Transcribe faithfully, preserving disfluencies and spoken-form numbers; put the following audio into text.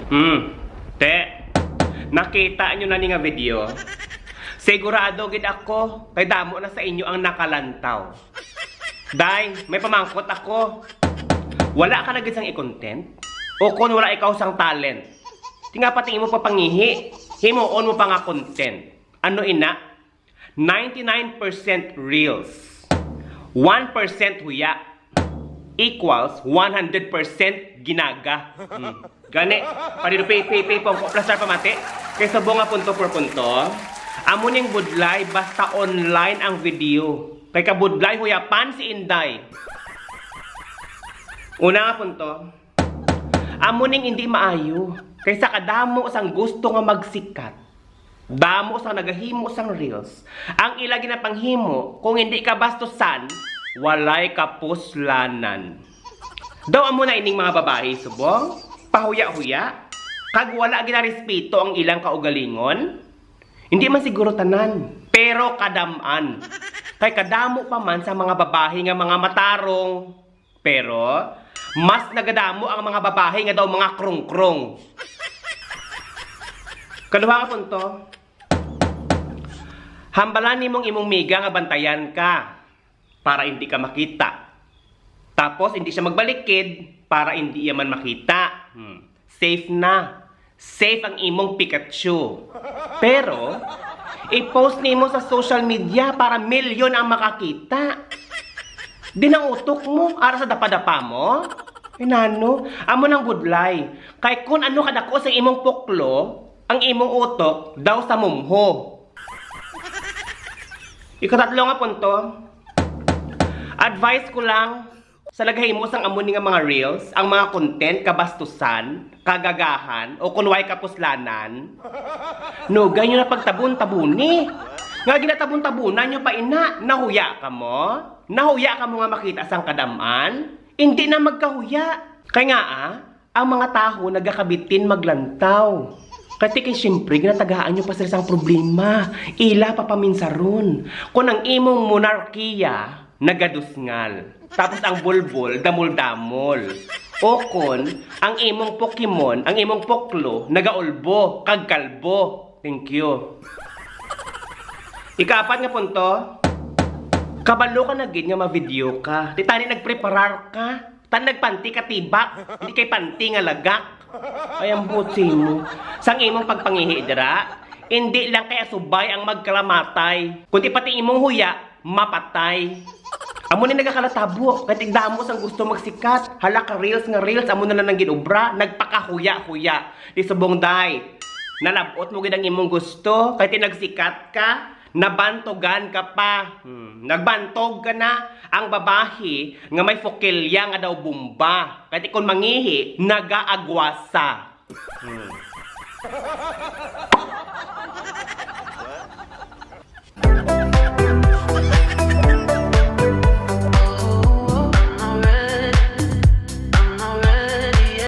Hmm. Te, nakita nyo na ni nga video? Sigurado gid ako kay damo na sa inyo ang nakalantaw. Day, may pamangkot ako. Wala ka na gid sang i-content? O kon wala ikaw sang talent? Tinga pati imo papangihi, himuon mo pa nga content. Ano ina? Ninety-nine percent reels, one percent huya, equals one hundred percent ginaga. Hmm. Gani, padido pay, pay, pay, pongko, plastar pamati. Kay subong nga punto por punto, amo ning budlay basta online ang video. Kay kabudlay huyapan si Inday. Una nga punto, amo ning indi maayo. Kay sa kadamo sang gusto nga magsikat, damo sang nagahimo sang reels. Ang ila ginapanghimo, kung hindi kabastusan, walay kapuslanan. Daw amo na ining mga babayi subong, pahuya-huya, kag wala ginarespeto ang ilang kaugalingon. Hindi man siguro tanan, pero kadam-an. Kay kadamo pa man sa mga babayi nga mga matarong, pero mas nagadamo ang mga babayi nga daw mga krungkrong. Kaduha nga punto, hambalan nimong imong miga nga bantayan ka para hindi ka makita. Tapos hindi siya magbalikid para hindi iya man makita. Hmm. Safe na. Safe ang imong Pikachu. Pero, i-post nimo sa social media para milyon ang makakita. Di na utok mo, ara sa dapadapa mo? Inano, amo nang budlay. Kay kun ano kadako sa imong puklo, ang imong utok daw sa mumho. Ikatatlo nga punto, advice ko lang, sa naghimo sang amo ni nga mga reels, ang mga content kabastusan, kagagahan, o kun way kapuslanan, nugay nyo na pagtabon-tabuni. Nga ginatabon-tabunan nyo pa ina, nahuya ka mo? Nahuya ka mo nga makita sang kadam-an? Indi na magkahuya. Kay nga ah, ang mga tawo nagakabitin maglantaw. Kati kay siyempre, ginatagaan nyo pa sila sang problema. Ila papaminsaron. Kung ang imong monarkiya, nagadusngal. Tapos ang bulbol, damol-damol. O kon, ang imong Pokemon, ang imong puklo, nagaulbo, kag kalbo. Thank you. Ikaapat nga punto, kabalo ka na gid nga ma-video ka. Di tani nagpreparar ka. Tani nagpanti ka tibak, hindi kay panti nga lagak. Ay, ang butsi mo. Sang imong pagpangihi dira, hindi lang kay asubay ang magkalamatay, kundi pati imong huya, mapatay. Amo ni nagakalatabo, kay tigdamo sang gusto magsikat. Hala ka reels nga reels, amo na lang ang ginobra, nagpakahuya-huya. Di subong day, nalabot mo gid ang imong gusto, kay tinagsikat ka, nabantogan ka pa. Hmm, nagbantog ka na. Ang babahi nga may fukilya nga daw bomba, kay ti kon mangihi, nagaagwasa. Hmm.